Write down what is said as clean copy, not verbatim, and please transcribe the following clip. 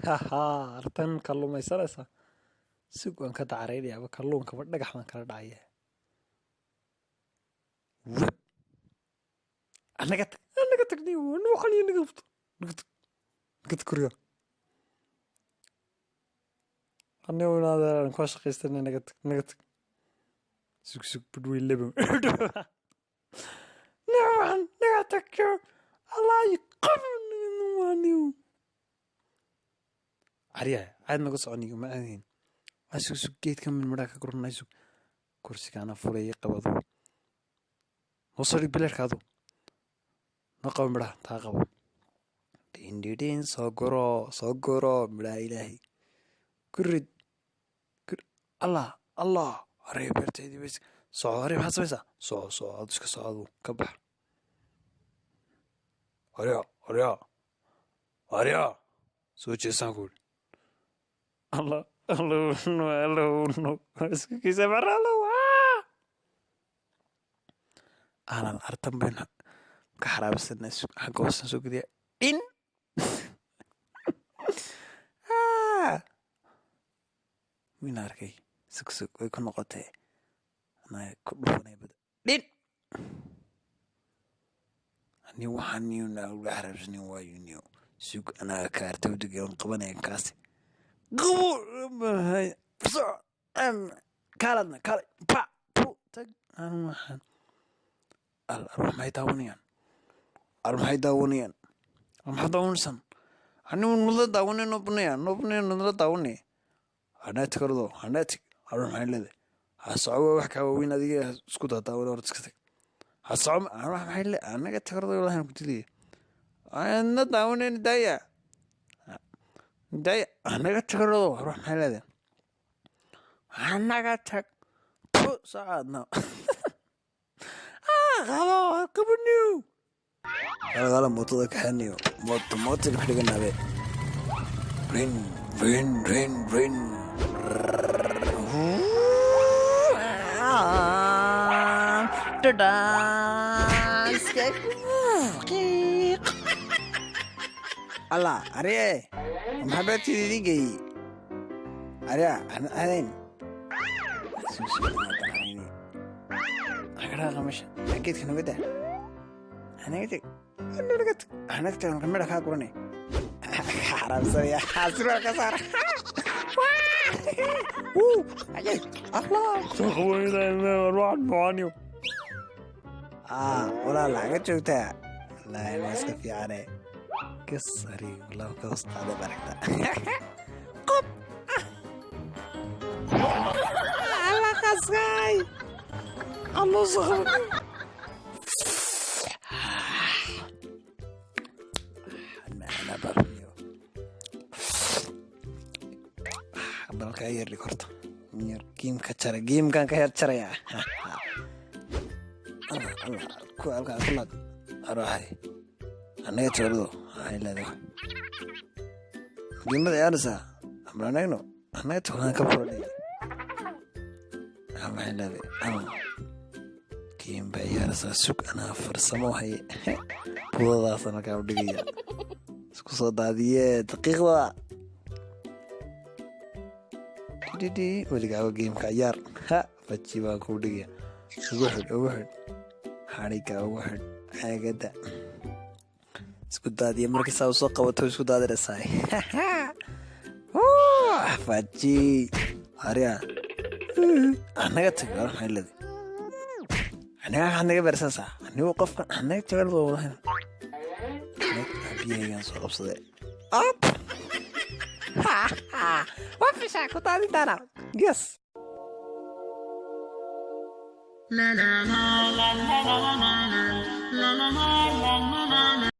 Haha, artan kalluumaysanaysa. Sug, waan ka dacaraynayaaba kalluunkaba, dhagax baan kala dhacaya. Web. Anaga tag, anaga tagniyo, waxaan iyo naga qabto. Naga tag, naga tag kuriga. Anigo inaad ku shaqaystana, naga tag, naga tag. Sug, sug, budwey lebo. Nawan, naga tag. Allah qaban. Cariya, caad naga soconiyo ma aadayn. Waa sug, sug, geedka min midhaha ka guranay, sug. Kursigaana fulaya qabado. Noo soo dhig bileerka adu. Noo qabo midhaha, taa qabo. Dhin dhidhin, soo guro, soo guro midhaha Ilaahay. Ku rid. Allah, Allah, arey beertaydii bays. Soco, arey, maxaad samaysaa? Soco, soco, adu iska soco adu, ka bax. Arya, arya, arya, soo jeesaan ku yidhi. Allah, Allah, no, Allah, no. Iska kiisa bara, Allah, waa. Ahlan, artan baynu ka xaraabsanaa, xagga hoosan soo gediya. In. Ah. Wiin arkay. Sug, sug, way ku noqotee. Anaa ku dhufanay bada. Dhin. Ani waxaan niyo naa uga xaraabsanin waayo niyo. Sug, anaa kaarta udigan qabanaya kaasi. Qabo. Soco. Kaaladna kaale. Pa. Pu. Tag. Anu waxaan. Al, arwax maxay daawanayaan? Ar maxay daawanayaan? Ar maxaa daawanaysaan? Anigu nala daawanay, noo banaya, noo banaya, nala daawanay. Hanatig ordo, hanatig. Arwax maxay leedahay? Ha soco, wax kaa waaweyn adiga isku daadaawan, orod iska tag. Ha soco, arwax maxay leedahay? Anaga tag ordo, walahi ku dilaya. Ana daawanayn, daaya. Daaya, anaga tag ordo, arwax maxay leedahay? Anaga tag. Pu, socoadna. Ah, qabo, qabaniyo. Qalqala mootada kaxeeniyo. Mooto, mooto ka dhiganabe. Rin, rin, rin, rin. Allah, arye, maxaa beertayda idiin geeyey? Arya, adayn. Dhaqaaqa meesha. Geedka naga daa. Anaga tag. Anaga tag. Anaga tag, midha kaa guranay. Xaraamsanaya. Surwaal ka saar. Wuu, ayay. Allah. Soo qabanayna ruuxan macaaniyo. Ah, walaal, laga joogtaa. Wallaahi waa iska fiicane. Kasari, wallaahi ka hoos qaaday baragta. Qob. Allah qasay. Allah soo qabanay. Macna barniyo. Balka yar dhig horta. Yar giimka jara, giimkan ka yar jaraya. Allah, Allah, ku halkaa ku laad. Arwaxay. Anaga joordo, waxay leedahay. Giimada ciyaaraysaa? Amra anagno, anaga joordaan ka furanay. Maxay leedahay? Allah. Giim baa ciyaaraysaa, sug, anaa farsamo haye. Budadaasana halkaa u dhigaya. Isku soo daadiyee daqiiqda. Didi weligaaba giimka ciyaar. Ha, faji baan kuu dhigaya. Ugu xidh, ugu xidh. Xadhigga ugu xidh caagada. Isku daadiya markii saa usoo qabato, isku daadinaysaa. Faji. Arya. Anaga tag, war maxay leedahay? Anaga waxaad naga beersanaysaa. Anigu qofkan anaga tagal walahi. Biyahaygaan soo qabsaday. Up. Waa fishaa ku daadin doonaa. Yes. La la la la la la la la la la la la la.